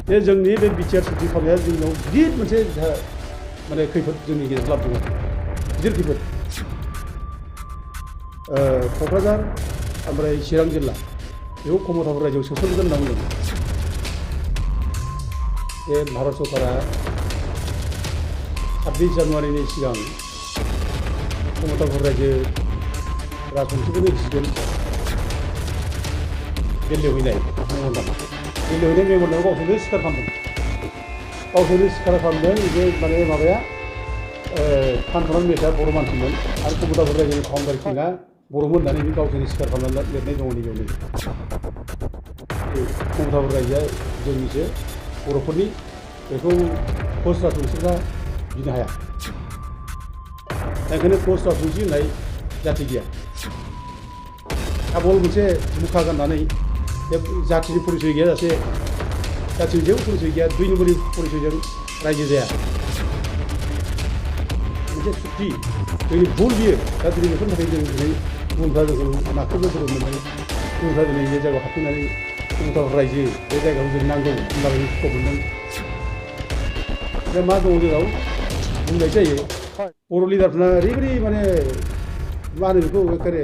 बे जोंनि बे बिटिआर सुक्ति खालामनाया जोंनाव गिदिर मोनसे माने खैफोद जोंनि गेजेराव लाबोदों गिदिर खैफोद क'क्राझार ओमफ्राय चिरां जिल्ला बेखौ कमलतापुर रायजोआव सोसनगोन होनना बुंदों बे भारत सरकारा 26 जानुवारिनि सिगां कमलतापुर रायजो राजबंसिफोरनो होसिगोन बेललिहैनाय मेम'रेन्डाम बेललिहैनाय मेम'रेन्डामखौ गावसोरनो स्वीकार खालामदों जे माने माबाया कान्ट'नाल मेसआ बर' मानसिमोन आरो कमलतापुर रायजोनि फाउन्डार किंआ बर'मोन होननानै बे गावसोरनो स्वीकार खालामनानै लिरनाय दङ नैबेयावनो कमलतापुर रायजोआ जोंनिसो बर'फोरनि बेखौ कच राजबंसिफ्रा बिनो हाया ओंखायनो कच राजबंसि होननाय जाथि गैया आबल मोनसे मुखा गाननानै जाथिनि परिचय गैयाजासे जाथिनि जेबो परिचय गैया 2 नम्बरनि परिचयजों रायजो जाया मोनसे सुक्ति जोंनि भुल बियो दा दिनै बेफोरनि थाखाय जों दिनै गुबुनफ्रा जोंखौ नाख्रेबनो बोलो मोनदों गुबुनफ्रा दिनै बे जायगायाव हाबफैनानै कमलतापुर रायजो बे जायगायाव जों नांगौ होनब्लाबो सुख मोनदों दा मा दङ जोंनाव बुंनाय जायो बर' लिडारफोरना ओरैबायदि माने मा होनो बेखौ एखेबारे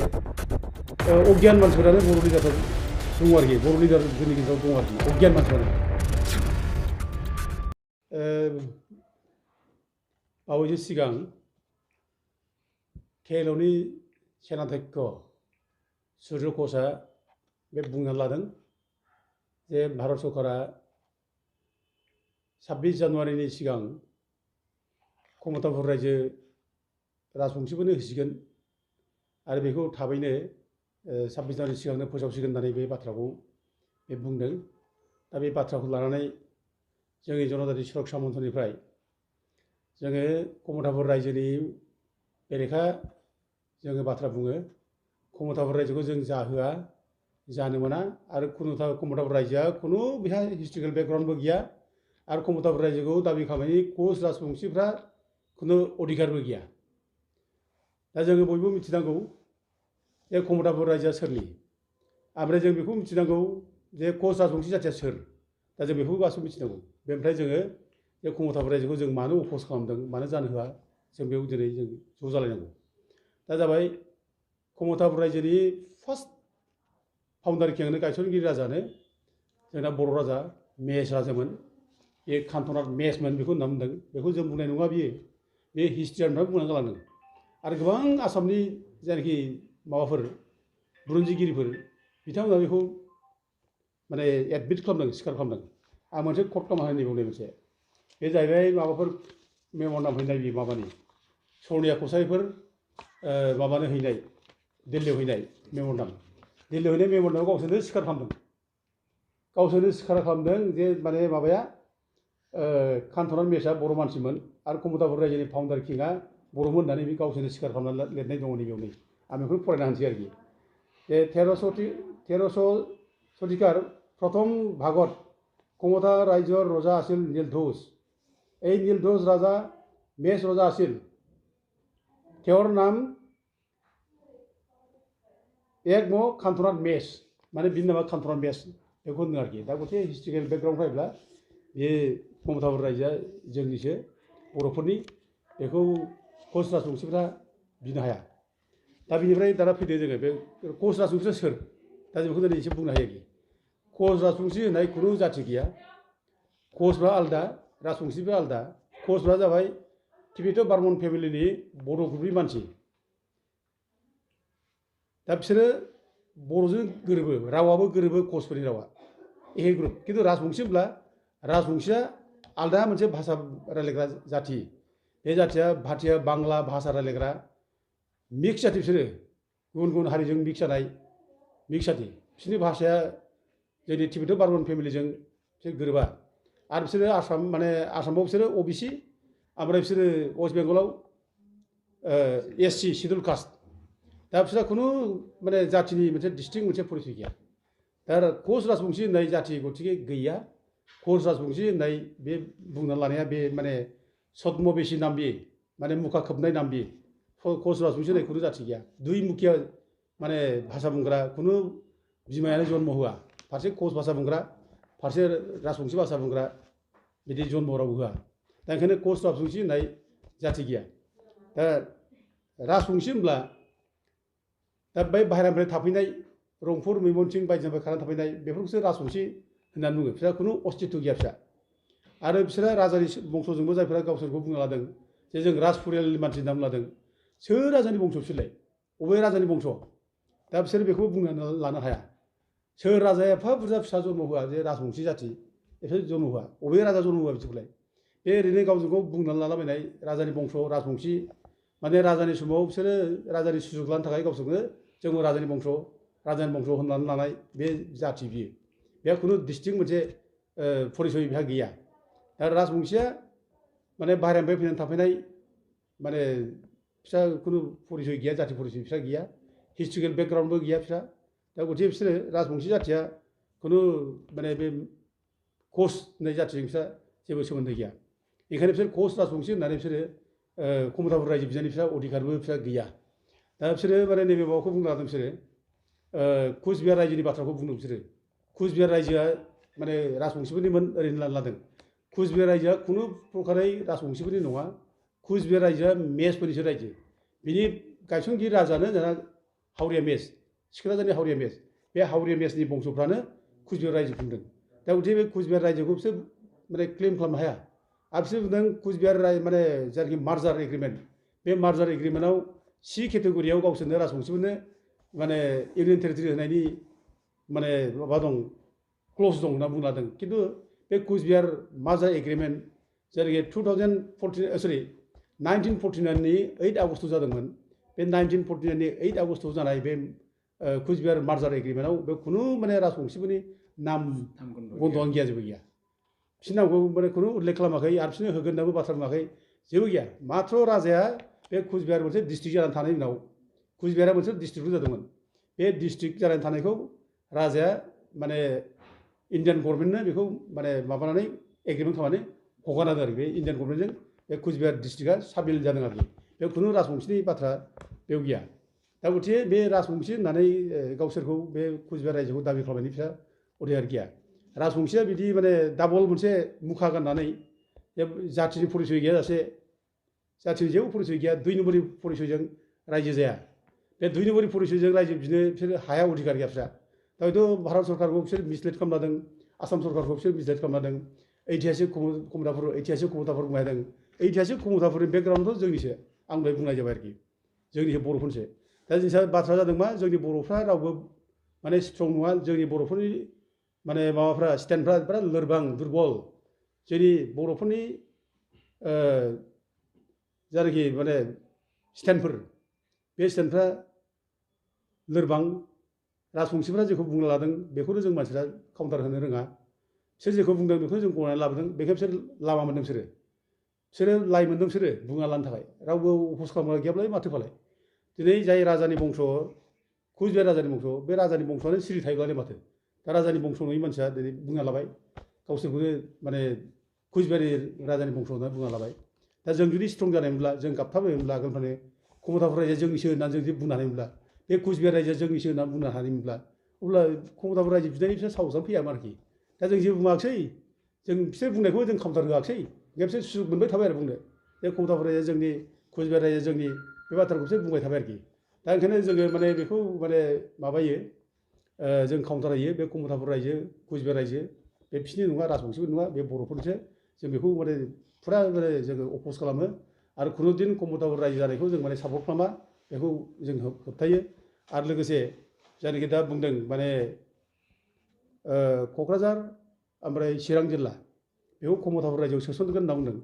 अगियान मानसिफोरानो बर' लिडारफोर दङ आरोखि बर' लिडार जोंनि गेजेराव दङ आरोखि अगियान मानसिफोरानो बावैसो सिगां केएलअनि सेनाध्यक्ष सुर्य घोषआ बे बुंना लादों जे भारत सरकारा 26 जानुवारिनि सिगां कमलतापुर रायजो राजबंसिफोरनो होसिगोन आरो बेखौ थाबैनो 26 जानुवारिनि सिगांनो फोसावसिगोन होननानै बे बाथ्राखौ बे बुंदों दा बे बाथ्राखौ लानानै जोंनि जनजाति सुरक्षा मन्थ्रनिफ्राय जोङो कमलतापुर रायजोनि बेरेखा जोङो बाथ्रा बुङो कमलतापुर रायजोखौ जों जाहोआ जानो मोना आरो कमलतापुर रायजोआ खुनु बेहा हिस्ट्रिकेल बेकग्राउन्डबो गैया आरो कमलतापुर रायजोखौ दाबि खालामनायनि कच राजबंसिफ्रा खुनु अधिकारबो गैया दा जोङो बयबो मिथिनांगौ जे कमलतापुर रायजोआ सोरनि ओमफ्राय जों बेखौ मिथिनांगौ जे कच राजबंसि जाथिया सोर दा जों बेखौ गासैबो मिथिनांगौ बेनिफ्राय जोङो बे कमलतापुर रायजोखौ जों मानो अप'ज खालामदों मानो जानो होआ जों बेयाव दिनै जों ज' जालायनांगौ दा जाबाय कमलतापुर रायजोनि फार्स्ट फाउन्डार किंआनो गायसनगिरि राजानो जोंना बर' राजा मेस राजामोन बे कान्ट'नाल मेसमोन बेखौ होनना बुंदों बेखौ जों बुंनाय नङा बियो बे हिस्ट्रियानफ्रा बुंनानै गालांदों आरो गोबां आसामनि जायनाखि माबाफोर बुरन्जिगिरिफोर बिथांमोना बेखौ माने एडमिट खालामदों स्वीकार खालामदों आं मोनसे कट खालामना होनाय बुंनाय मोनसे बे जाहैबाय माबाफोर मेम'रेन्डाम हैनाय बे माबानि सनिया कसारिफोर माबानो हैनाय दिल्लीयाव हैनाय मेम'रेन्डामखौ गावसोरनो स्वीकार खालामदों जे माने माबाया कान्ट'नाल मेसआ बर' मानसिमोन आरो कमलतापुर रायजोनि फाउन्डार किंआ बर'मोन होननानै बे गावसोरनो स्वीकार खालामनानै लिरनाय दङ नैबेयावनो आं बेखौ फरायना होनोसै आरोखि जे 1300 শতিকাৰ प्रथम भागत ক্ষমতা ৰাজ্যৰ ৰজা আছিল নীলধ্বজ এই নীলধ্বজ ৰাজা মেছ ৰজা আছিল তেওঁৰ নাম एकम' कान्ट'नाल मेस माने बिनि नामा कान्ट'नाल मेस बेखौ होनदों आरोखि दा गथे हिस्ट्रिकेल बेकग्राउन्ड फैब्ला बे कमलतापुर रायजोआ जोंनिसो बर'फोरनि बेखौ कच राजबंसिफ्रा बिनो हाया दा बिनिफ्राय दाना फैदो जोङो बे कच राजबंसिया सोर दा जों बेखौ दिनै एसे बुंनो हायो आरोखि कच राजबंसि होननाय खुनु जाथि गैया कचफ्रा आलादा राजबंसिफ्रा आलादा कचफ्रा जाबाय टिबेट' बार्मन फेमिलिनि बर' ग्रुपनि मानसि दा बिसोरो बर'जों गोरोबो रावाबो गोरोबो कचफोरनि रावा एखे ग्रुप खिन्थु राजबंसि होनब्ला राजबंसिया आलादा मोनसे भाषा रायलायग्रा जाथि बे जाथिया भाटिया बांला भाषा रायलायग्रा मिक्स जाथि बिसोरो गुबुन गुबुन हारिजों मिक्स जानाय मिक्स जाथि बिसोरनि भाषाया जोंनि टिबेट' बार्मन फेमिलिजों बिसोर गोरोबा आरो बिसोरो आसामाव बिसोरो अबिसि ओमफ्राय बिसोरो वेस्ट बेंगलाव SC शिड्युल कास्ट दा बिसोरहा खुनु माने जाथिनि मोनसे डिस्टिंक्ट मोनसे परिचय गैया दा कच राजबंसि होननाय जाथि गतिके गैया कच राजबंसि होननाय बे बुंनानै लानाया बे माने सद्मबेशी नाम बे माने मुखा खोबनाय नाम बे कच राजबंसि होननाय खुनु जाथि गैया दुइ मुखिया माने भाषा बुंग्रा खुनु बिमायानो जन्म होआ फारसे कच भाषा बुंग्रा फारसे राजबंशी भाषा बुंग्रा बिदि जन्म रावबो होआ दा ओंखायनो कच राजबंशी होननाय जाथि गैया दा राजबंशी होनब्ला दा बै बाहेरानिफ्राय थाफैनाय रंपुर मैमनसिं बायदिनिफ्राय खानानै थाफैनाय बेफोरखौसो राजबंशी होननानै बुङो बिसोरहा खुनु अस्तित्व गैया बिसोरहा आरो बिसोरहा राजानि बंसजोंबो जायफोरा गावसोरखौ बुंना लादों जे जों राज परियालनि मानसि होनना लादों सोर राजानि बंस बिसोरलाय अबे राजानि बंस दा बिसोर बेखौ बुंनानै लानो हाया सोर राजाया एफा बुरजा फिसा जन्म होआ जे राजबंशी जाथि बिसोर जन्म होआ अबे राजा जन्म होआ बिदिखौलाय बे ओरैनो गावजों गाव बुंनानै लालाबायनाय राजानि बंस राजबंशी माने राजानि समाव बिसोरो राजानि सुजुग लानो थाखाय गावसोरनो जोंबो राजानि बंस होननानै लानाय बे जाथि बियो बेहा खुनु डिस्टिंक्ट मोनसे परिचय बेहा गैया दा राजबंशीया माने बाहेरानिफ्राय फैनानै थाफैनाय माने फिसा खुनु परिचय गैया जाथि परिचय फिसा गैया हिस्ट्रिकेल बेकग्राउन्डबो गैया फिसा दा गथिखे बिसोरो राजबंशी जाथिया खुनु माने बे कच होननाय जाथिजों फिसा जेबो सोमोन्दो गैया ओंखायनो बिसोर कच राजबंशी होननानै बिसोरो कमतापुर रायजो बिजानि फिसा अधिकारबो फिसा गैया दा बिसोरो माने नैबे माबाखौ बुंनो लादों बिसोरो कुचबिहार रायजोनि बाथ्राखौ बुंदों बिसोरो कुचबिहार रायजोआ माने राजबंशीफोरनिमोन ओरैनो लानो लादों कुचबिहार रायजोआ खुनु प्रकारै राजबंशीफोरनि नङा कुचबिहार रायजोआ मेसफोरनिसो रायजो बिनि गायसनगिरि राजानो जोंहा हावरिया मेस सिखोनाजारनि हावरिया मेस बे हावरिया मेसनि बंसफ्रानो कुचबिहार रायजो खुंदों दा गथिखे बे कुचबिहार रायजोखौ बिसोर माने क्लेम खालामनो हाया आरो बिसोर बुंदों कुचबिहार माने जायनाखि मार्जार एग्रिमेन्ट बे मार्जार एग्रिमेन्टआव सि केटेगरियाव गावसोरनो राजबंशीफोरनो माने इउनियन टेरिटरि होनायनि माने माबा दं क्लज दं होनना बुंना लादों खिन्थु बे कुचबिहार मार्जार एग्रिमेन्ट जायनाखि 1949नि 8 आगस्ट जादोंमोन बे 1949नि 8 आगस्ट जानाय बे कुचबिहार मार्जार एग्रिमेन्टआव बे खुनु माने राजबंशीफोरनि नाम बन्द'आनो गैया जेबो गैया बिसोरनि नामखौ माने खुनु उल्लेख खालामाखै आरो बिसोरनो होगोन होननाबो बाथ्रा बुङाखै जेबो गैया माथ्र राजाया बे कुचबिहार मोनसे डिस्ट्रिक्ट जानानै थानायनि उनाव कुचबिहारा मोनसे डिस्ट्रिक्टबो जादोंमोन बे डिस्ट्रिक्ट जानानै थानायखौ राजाया माने इन्डियान गभर्नमेन्टनो बेखौ माने माबानानै एग्रिमेन्ट खालामनानै हगारना होदों आरो बे इन्डियान गभर्नमेन्टजों बे कुचबिहार डिस्ट्रिक्टआ साबिल जादों आरोखि बे खुनु राजबंशीनि बाथ्रा बेयाव गैया दा गथिखे बे राजबंशी होननानै गावसोरखौ बे कुचबिहार रायजोखौ दाबि खालामनायनि फिसा अधिकार गैया राजबंशीया बिदि माने डाबल मोनसे मुखा गाननानै जाथिनि परिचय गैयाजासे जाथिनि जेबो परिचय गैया 2 नम्बरनि परिचयजों रायजो जाया बे 2 नम्बरनि परिचयजों रायजो बिदिनो बिसोर हाया अधिकार गैया फिसा दा हयथ' भारत सरकारखौ बिसोर मिसलिड खालामदों आसाम सरकारखौ बिसोर मिसलिड खालामदों ऐतिहासिक कमतापुर बुंनो हादों ऐतिहासिक कमतापुरनि बेकग्राउन्डथ' जोंनिसो आं दहाय बुंनाय जाबाय आरोखि जोंनिसो बर'फोरनिसो दा जिनिसा बाथ्रा जादों मा जोंनि बर'फ्रा रावबो माने स्ट्रं नङा जोंनि बर'फोरनि माने माबाफ्रा स्टेन्डफ्रा बिराद लोरबां दुरबल जोंनि बर'फोरनि जायनाखि माने स्टेन्डफोर बे स्टेन्डफ्रा लोरबां राजबंशीफ्रा जेखौ बुंना लादों बेखौनो जों मानसिफ्रा काउन्टार होनो रोङा बिसोर जेखौ बुंदों बेखौनो जों गनायनानै लाबोदों बेखायनो बिसोर लामा मोन्दों बिसोरो लाइ मोन्दों बिसोरो बुंना लानो थाखाय रावबो अफस खालामग्रा गैयाब्लालाय माथोफालाय दिनै जाय राजानि बंस कुचबिहार राजानि बंस बे राजानि बंसआनो सिरि थायोब्लालाय माथो दा राजानि बंस नङि मानसिया दिनै बुंना लाबाय गावसोरखौनो माने कुचबिहारनि राजानि बंस होनना बुंना लाबाय दा जों जुदि स्ट्रं जानायमोनब्ला जों गाबथाबायमोनब्ला आगोलनिफ्रायनो कमतापुर रायजोआ जोंनिसो होननानै जों जुदि बुंनो हानायमोनब्ला बे कुचबिहार रायजोआ जोंनिसो होननानै बुंनो हानायमोनब्ला अब्ला कमतापुर रायजो बिनायनि फिसा साहसआनो फैयामोन आरोखि दा जों जेबो बुङाखिसै जों बिसोर बुंनायखौ जों काउन्टार होआखिसै ओंखायनो बिसोर सुजुग मोनबाय थाबाय आरो बुंनो बे कमतापुर रायजोआ जोंनि कुचबिहार रायजोआ जोंनि बे बाथ्राखौ बिसोर बुंबाय थाबाय आरोखि दा ओंखायनो जोङो माने बेखौ माने माबायो जों काउन्टार होयो बे कमतापुर रायजो कुचबिहार रायजो बे बिसोरनि नङा राजबंशीबो नङा बे बर'फोरनिसो जों बेखौ माने फुरा माने जोङो अपस खालामो आरो खुनुदिन कमतापुर रायजो जानायखौ जों माने सापर्ट खालामा बेखौ जों होबथायो आरो लोगोसे जायनाखि दा बुंदों माने क'क्राझार ओमफ्राय चिरां जिल्ला बेखौ कमतापुर रायजोआव सोसनगोन होनना बुंदों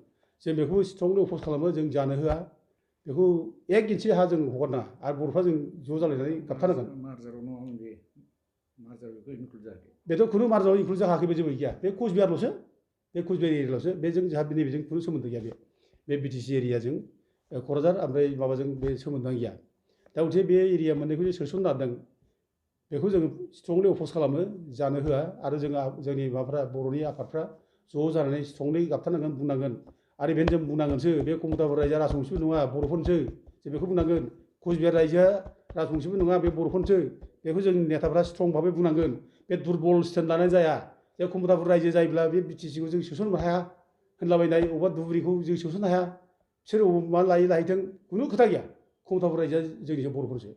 जों बेखौ स्ट्रंलि अपस खालामो जों जानो होआ बेखौ 1 इन्सि हा जों हगारनाङा आरो बर'फ्रा जों ज' जालायनानै गाबथारनांगोन बेथ' खुनु मार्जाराव इनक्लुड जाखाखैबो जेबो गैया बे कुचबिहारल'सो बे कुचबिहार एरियाल'सो बेजों जोंहा नैबेजों खुनु सोमोन्दो गैया बे बिटिसि एरियाजों क'क्राझार ओमफ्राय माबाजों बे सोमोन्दोआ गैया दा गथिखे बे एरिया मोननैखौ जे सोसननो नागिरदों बेखौ जों स्ट्रंलि अपस खालामो जानो होआ आरो जोंनि माबाफ्रा बर'नि आफादफ्रा ज' जानानै स्ट्रंलि गाबथारनांगोन बुंनांगोन आरो बेनो जों बुंनांगोनसो बे कमतापुर रायजोआ राजबंशीबो नङा बर'फोरनिसो जों बेखौ बुंनांगोन कुचबिहार रायजोआ राजबंशीबो नङा बे बर'फोरनिसो बेखौ जों नेताफ्रा स्ट्रं भाबै बुंनांगोन बे दुरबल स्टेन्ड लानाय जाया जे कमतापुर रायजो जायोब्ला बे बिटिसिखौ जों सोसननो हाया होनलाबायनाय अबेबा धुबुरिखौ जों सोसननो हाया बिसोर मा लायो लाहैथों खुनु खोथा गैया कमतापुर रायजोआ जोंनि बर'फोरसो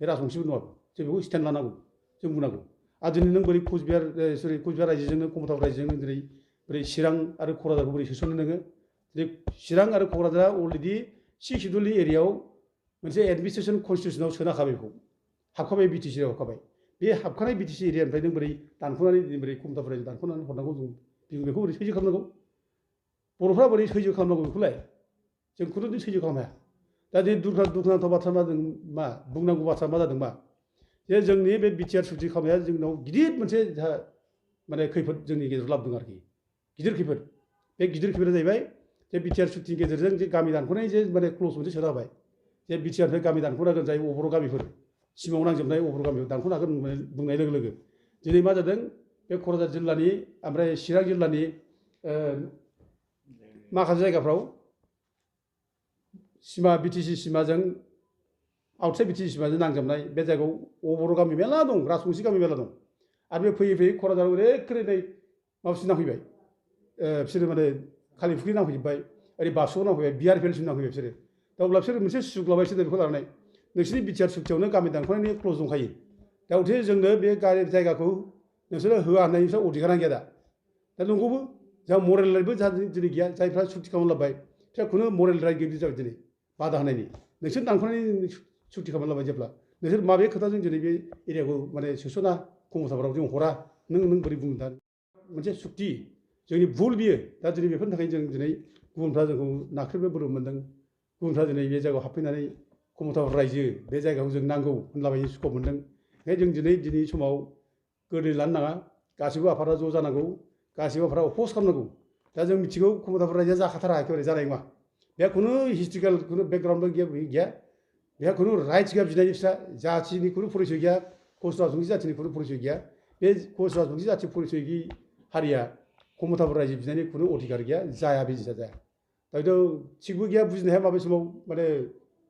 बे राजबंशिबो नङा जों बेखौ स्टेन्ड लानांगौ जों बुंनांगौ आरो दिनै नों बोरै कचबिहार कचबिहार रायजोजोंनो कमतापुर रायजोजोंनो दिनै बोरै चिरां आरो क'क्राझारखौ बोरै सोसननो नोङो जे चिरां आरो क'क्राझारा अलरेडि 6 सिडुल एरियायाव मोनसे एडमिनिस्ट्रेसन कनस्टिटिउसनाव सोना हाखाबाय बेखौ हाबखाबाय बिटिसिआव हाबखाबाय बे हाबखानाय बिटिसि एरियानिफ्राय नों बोरै दानख'नानै बोरै कमतापुर रायजो दानख'नानै हरनांगौ जों बेखौ बोरै सैज्य खालामनांगौ बर'फ्रा बोरै सैज्य खालामनांगौ बेखौलाय जों खुनु दिन सैज्य खालामनो हाया दा दिनै दुखुनांथाव बाथ्रा मा जादों मा बुंनांगौ बाथ्रा मा जादों मा जे जोंनि बे बिटिआर सुक्ति खालामनाया जोंनाव गिदिर मोनसे माने खैफोद जोंनि गेजेराव लाबोदों आरोखि गिदिर खैफोद बे गिदिर खैफोदा जाहैबाय जे बिटिआर सुक्तिनि गेजेरजों जे गामि दानख'नाय जे माने क्लज मोनसे सोना होबाय जे बिटिआरनिफ्राय गामि दानख'नो हागोन जाय अबर' गामिफोर सिमाङाव नांजोबनाय अबर' गामियाव दानख'नो हागोन बुंनाय लोगो लोगो दिनै मा जादों बे क'क्राझार जिल्लानि ओमफ्राय चिरां जिल्लानि माखासे जायगाफ्राव सिमा बिटिसि सिमाजों आउटसाइड बिटिसि सिमाजों नांजोबनाय बे जायगायाव अबर' गामि मेरला दं राजबंशि गामि मेरला दं आरो बे फैयै फैयै क'क्राझाराव ओरैखोरै नै माबासिम नांफैबाय बिसोरो माने कालिफुख्रि नांफैजोब्बाय ओरै बासुगाव नांफैबाय बिआरपिएलसिम नांफैबाय बिसोरो दा अब्ला बिसोर मोनसे सुजुग लाबाय बिसोर बेखौ लानानै नोंसोरनि बिटिआर सुक्तियावनो गामि दानख'नायनि क्लज दंखायो दा अथे जोंनो बे जायगाखौ नोंसोरो होआ होननायनिफ्राय अधिकारानो गैया दा नंगौबो जोंहा मरेल राइटबो दिनै गैया जायफ्रा सुक्ति खालामलाबाय बिसोर खुनु मरेल राइट गैयै जाबाय दिनै बादा होनायनि नोंसोर दानख'नायनि सुक्ति खालामलाबाय जेब्ला नोंसोर माबे खोथाजों दिनै बे एरियाखौ माने सोसना कमतापुराव जों हरा नों बोरै बुंनो दा मोनसे सुक्ति जोंनि भुल बियो दा दिनै बेफोरनि थाखाय जों दिनै गुबुनफ्रा जोंखौ नाख्रेबनो बोलो मोन्दों गुबुनफ्रा दिनै बे जायगायाव हाबफैनानै कमतापुर रायजो बे जायगाखौ जों नांगौ होनलाबायनो सुखुब मोन्दों ओंखायनो जों दिनै समाव गोदै लानो नाङा गासैबो आफादा ज' जानांगौ गासैबो आफादा अपज खालामनांगौ दा जों मिथिगौ कमतापुर रायजोआ जाखाथारा एखेबारे जानाय नङा बेहा खुनु हिस्ट्रिकेल खुनु बेकग्राउन्डबो गैया बेहा खुनु राइट्स गैया बिनायनि फिसा जाथिनि खुनु परिचय गैया कच राजबंशि जाथिनि खुनु परिचय गैया बे कच राजबंशि जाथि परिचय गैयि हारिया कमतापुर रायजो बिनायनि खुनु अधिकार गैया जाया बे जिनिसा जाया दा बेथ' थिगबो गैया बुजिनो हाया माबे समाव माने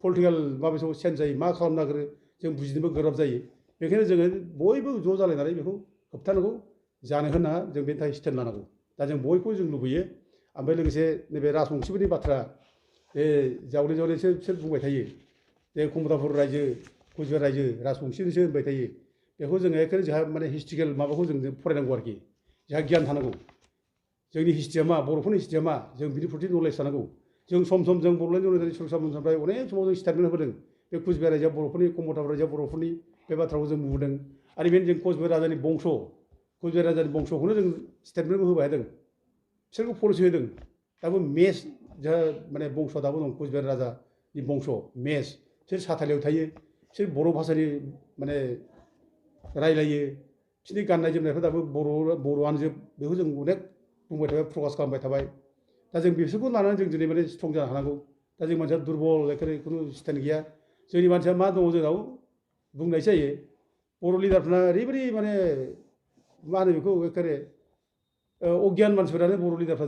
पलिटिकेल माबे समाव चेन्ज जायो मा खालामनो नागिरो जों बुजिनोबो गोब्राब जायो बेखायनो जोङो बयबो ज' जालायनानै बेखौ होबथानांगौ जानो होनाङा जों बेनि थाखाय स्टेन्ड लानांगौ दा जों बयखौबो जों लुबैयो ओमफ्राय लोगोसे नैबे राजबंशिफोरनि बाथ्रा बे जावले जावलेसो बिसोर बुंबाय थायो जे कमतापुर रायजो कचबिहार रायजो राजबंशिनिसो होनबाय थायो बेखौ जोङो एखेबारे जोंहा माने हिस्ट्रिकेल माबाखौ जों फरायनांगौ आरोखि जोंहा गियान थानांगौ जोंनि हिस्ट्रिया मा बर'फोरनि हिस्ट्रिया मा जों बिनि प्रति नलेज थानांगौ जों सम सम जों बड'लेण्ड इउनियन सुरक्षा मन्थ्रिनिफ्राय अनेक समाव जों स्टेटमेन्ट होदों बे कचबिहार रायजोआ बर'फोरनि कमतापुर रायजोआ बर'फोरनि बे बाथ्राखौ जों बुंदों आरो बेनो जों कचबिहार राजानि बंश कचबिहार राजानि बंशखौनो जों स्टेटमेन्टबो होबाय थादों बिसोरखौ पलिसि होदों दाबो मेस जोंहा माने बंश दाबो दं कचबिहार राजानि बंश मेस बिसोर साथालियाव थायो बिसोर बर' भाषानि माने रायलायो बिसोरनि गाननाय जोमनायफ्रा दाबो बर'आनो जोब बेखौ जों अनेक बुंबाय थाबाय प्रकास खालामबाय थाबाय दा जों बिसोरखौ लानानै जों दिनै माने स्ट्रं जानो हानांगौ दा जों मानसिया दुरबल एखेबारे खुनु स्टेन्ड गैया जोंनि मानसिया मा दङ जोंनाव बुंनाय जायो बर' लिडारफ्रा ओरैबायदि माने मा होनो बेखौ एखेबारे अगियान मानसिफोरानो बर' लिडारफ्रा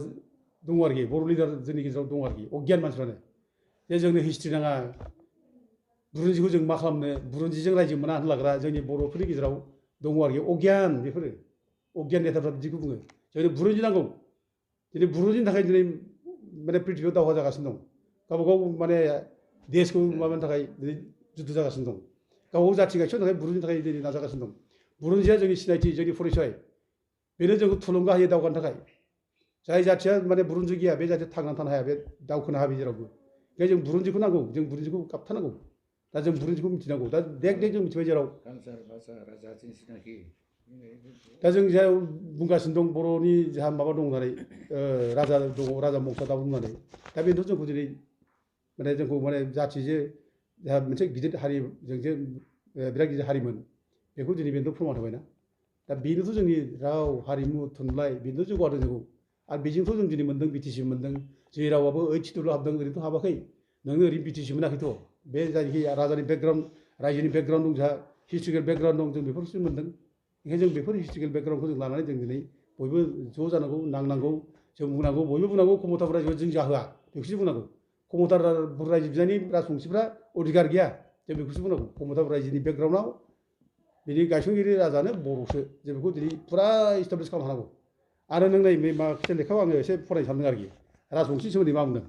दङ आरोखि बर' लिडार जोंनि गेजेराव दङ आरोखि अगियान मानसिफ्रानो जे जोंनो हिस्ट्रि नाङा बुरुन्जिखौ जों मा खालामनो बुरुन्जिजों रायजो मोना होनलाग्रा जोंनि बर'फोरनि गेजेराव दङ आरोखि अगियान बेफोरो अगियान नेताफ्रा बिदिखौ बुङो जोंनो बुरुन्जि नांगौ दिनै बुरुन्जिनि थाखाय दिनै माने पृथ्वीयाव दावहा जागासिनो दं गावबा गाव माने देशखौ माबानो थाखाय दिनै जुद्ध जागासिनो दं गावबा गाव जाथि गायसननो थाखाय बुरुन्जिनि थाखाय दिनै नाजागासिनो दं बुरुन्जिया जोंनि सिनायथि जोंनि परिचय बेनो जोंखौ थुलुंगा होयो दावगानो थाखाय जाय जाथिया माने बुरुन्जि गैया बे जाथिया थांनानै थानो हाया बे दावखोनो हाया जेरावबो बेखायनो जों बुरुन्जिखौ नांगौ जों बुरुन्जिखौ गाबथानांगौ दा जों बुरुन्जिखौ मिथिनांगौ दा देख जों मिथिबाय जेराव दा जों जा बुंगासिनो दं बर'नि जोंहा माबा दं होननानै राजा दङ राजा मक्सा दाबो होननानै दा बेनोथ' जोंखौ दिनै माने जोंखौ माने जाथिजे जोंहा मोनसे गिदिर हारि जों जे बिराद गिदिर हारिमोन बेखौ दिनै बेनोथ' फोरमान होबायना दा बेनोथ' जोंनि राव हारिमु थुनलाइ बेनोथ' जौगादों जोंखौ आरो बेजोंथ' जों दिनै मोन्दों बिटिसि मोन्दों जोंनि रावाबो 8 सिडुल हाबदों ओरैनोथ' हाबाखै नोङो ओरैनो बिटिसि मोनाखैथ' बे जायखि राजानि बेकग्राउन्ड रायजोनि बेकग्राउन्ड दं जोंहा हिस्ट्रिकेल बेकग्राउन्ड दं जों बेफोरखौसो मोन्दों ओंखायनो जों बेफोर हिस्ट्रिकेल बेकग्राउन्डखौ जों लानानै जों दिनै बयबो ज' जानांगौ नांनांगौ जों बुंनांगौ बयबो बुंनांगौ कमतापुर रायजोआव जों जाहोआ बेखौसो बुंनांगौ कमतापुर रायजो बिनायनि राजबंशिफ्रा अधिकार गैया जों बेखौसो बुंनांगौ कमतापुर रायजोनि बेकग्राउन्डआव बिनि गायसनगिरि राजानो बर'सो जों बेखौ दिनै फुरा इस्टाब्लिस खालामनो हानांगौ आरो नों नै माखासे लेखायाव आङो एसे फरायनो सानदों आरोखि राजबंशिनि सोमोन्दै मा बुंदों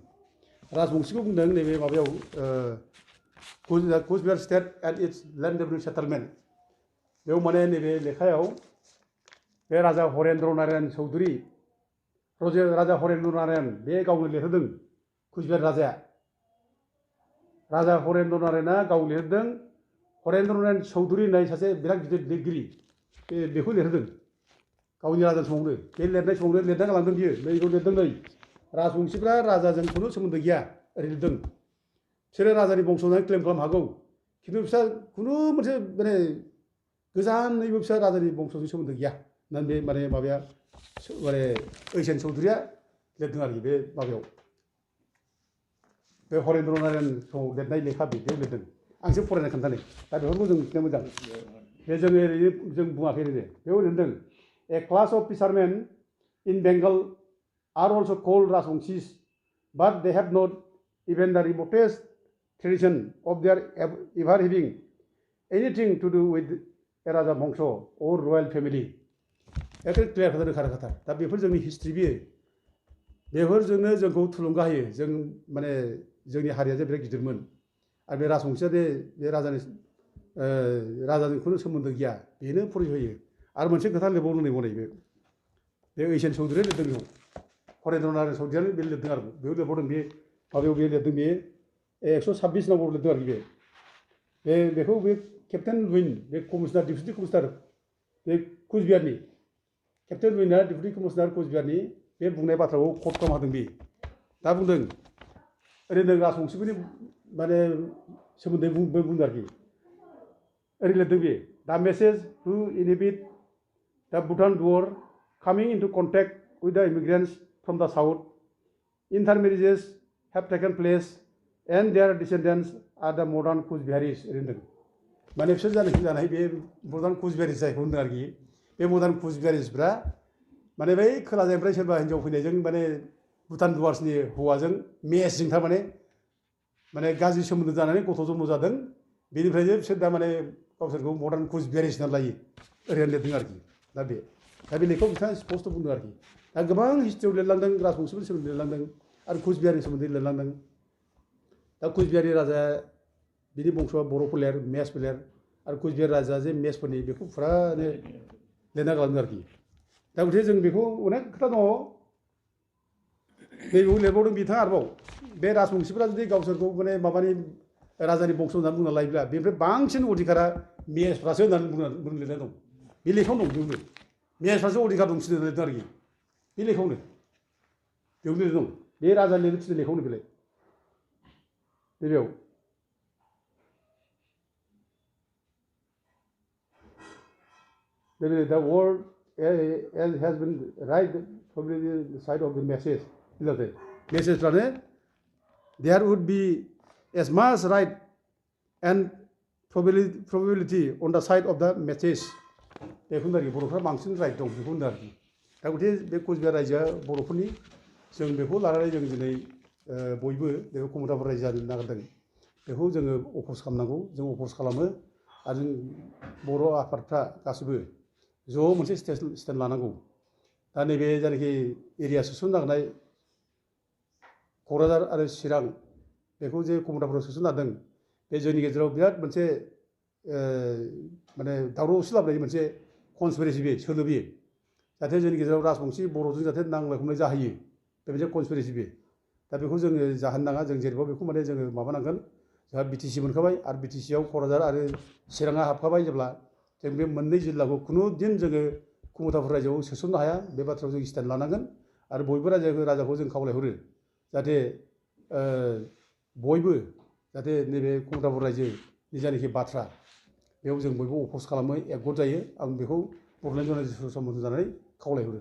राजबंशिखौ बुंदों नैबे माबायाव Coochbehar state and its land development settlement बेयाव माने नैबे लेखायाव बे राजा हरेन्द्र नारायण चौधुरी राजा हरेन्द्र नारायण बे गावनो लिरहोदों कुचबिहार राजाया राजा हरेन्द्र नारायणआ गाव लिरदों हरेन्द्र नारायण चौधुरी होननाय सासे बिराद गिदिर लिरगिरि बेखौ लिरहोदों गावनि राजा समावनो बे लिरनाय समावनो लिरना गालांदों बियो नैखौ लिरदों नै राजबंशिफ्रा राजाजों खुनु सोमोन्दो गैया ओरै लिरदों बिसोरो राजानि बंस' होननानै क्लेम खालामनो हागौ खिन्थु बिसोर खुनु मोनसे माने गोजानैबो बिसोर राजानि बंस'जों सोमोन्दो गैया होननानै बे माने माबाया माने ओइस एन चौधुरीया लिरदों आरोखि बे माबायाव बे हरेन्द्र नारायण समाव लिरनाय लेखा बेयाव लिरदों आंसो फरायना खोन्थानो दा बेफोरखौ जों मिथिनो मोजां बे जों ओरैनो जों बुङाखै ओरैनो बेयाव लिरदों a class of fishermen in Bengal are also called Rajbanshis but they have not even the remotest tradition of their ever having anything to do with a Raja Bongso or royal family. एखे क्लियार खालामनो रोखा रोखाथार दा बेफोर जोंनि history बियो बेफोरजोंनो जोंखौ थुलुंगा होयो जों माने जोंनि हारिया जे बिराद गिदिरमोन आरो बे राजबंशीया बे राजाजों खुनु सोमोन्दो गैया बेनो परिचय होयो आरो मोनसे खोथा लिरबावदों नै बनाय बे ओइस एन चौधुरीया लिरदों बेयाव हरेन्द्र नारायण चौधुरीयानो बे लिरदों आरो बेयाव लिरबावदों बे माबायाव बे लिरदों बे 126 नम्बराव लिरदों आरोखि बेखौ बे केप्टेन लुइन बे कमिसनार डिप्युटि कमिसनार बे कुचबिहारनि केप्टेन लुइना डिप्युटि कमिसनार कुचबिहारनि बे बुंनाय बाथ्राखौ कट खालामना होदों बे दा बुंदों ओरैनो राजबंशीफोरनि माने सोमोन्दै बुंदों आरोखि ओरै लिरदों बे दा message to inhibit the Bhutan Duar coming into contact with the immigrants from the south. Intermarriages have taken place and their descendants are the modern Kuchbiharis. माने बिसोर जानाय बे मदार्न कुचबिहारिस जायखौ होनदों आरोखि बे मदार्न कुचबिहारिसफ्रा माने बै खोलाजोंनिफ्राय सोरबा हिन्जाव फैनायजों माने भुटान दुवार्सनि हौवाजों मेसजों थारमाने गाज्रि सोमोन्दो जानानै गथ' जन्म जादों बेनिफ्रायनो बिसोर दा माने गावसोरखौ मदार्न कुचबिहारिस होननानै लायो ओरैनो लिरदों आरोखि दा बे लेखायाव बिथाङा स्पस्ट' बुंदों आरोखि दा गोबां हिस्ट्रियाव लिरलांदों राजबंशीफोरनि सोमोन्दै लिरलांदों आरो कुचबिहारनि सोमोन्दै लिरलांदों दा कुचबिहारि राजाया बिनि बंस'आ बर' फोलेर मेस फोलेर आरो कुचबिहार राजाया जे मेसफोरनि बेखौ फुरानो लिरना गालांदों आरोखि दा गथिखे जों बेखौ अनेक खोथा दङ नैबेखौ लिरबावदों बिथाङा आरोबाव बे राजबंशीफोरा जुदि गावसोरखौ माने माबानि राजानि बंस' होननानै बुंना लायोब्ला बेनिफ्राय बांसिन अधिकारा मेसफ्रासो होननानै बुंना लिरनाय दं बे लेखायावनो दं बेयावनो मेसफ्रासो अधिकार दंसिनो लिरदों आरोखि बे लेखायावनो बेयाव लिरदों दं बे राजा लिरनो थिननाय लेखायावनो बेलाय बेयाव the word has been right probably the side of the message messageफ्रानो there would be as much right and probability on the side of the message बेखौ होनदों आरोखि बर'फ्रा बांसिन राइट दं बेखौ होनदों आरोखि दा गथिखे बे कुचबिहार रायजोआ बर'फोरनि जों बेखौ लानानै जों दिनै बयबो बेखौ कमतापुर रायजो जानो नागिरदों बेखौ जोङो अप'ज खालामनांगौ जों अप'ज खालामो आरो जों बर' आफादफ्रा गासिबो ज' मोनसे स्टेन्ड लानांगौ दा नैबे जायनाखि एरिया सोसननो नागिरनाय क'क्राझार आरो चिरां बेखौ जे कमतापुराव सोसननो नागिरदों बे जोंनि गेजेराव बिराद मोनसे माने दावराव दावसि लाबोनायनि मोनसे कनस्पिरेसि बे सोलो बेयो जाहाथे जोंनि गेजेराव राजबंशी बर'जों जाहाथे नांलाय खमलाय जाहैयो बे मोनसे कनस्पिरेसि बे दा बेखौ जोङो जाहोनो नाङा जों जेरैबो बेखौ माने जोङो माबानांगोन जोंहा बिटिसि मोनखाबाय आरो बिटिसियाव क'क्राझार आरो चिराङा हाबखाबाय जेब्ला जों बे मोननै जिल्लाखौ खुनु दिन जोङो कमतापुर रायजोआव सोसननो हाया बे बाथ्रायाव जों स्टेन्ड लानांगोन आरो बयबो राजाखौ जों खावलायहरो जाहाथे बयबो जाहाथे नैबे कमतापुर रायजोनि जायनाखि बाथ्रा बेयाव जों बयबो अप'ज खालामो एकगत जायो आं बेखौ बड'लेण्ड जनायजों सोमोन्दो जानानै खावलायहरो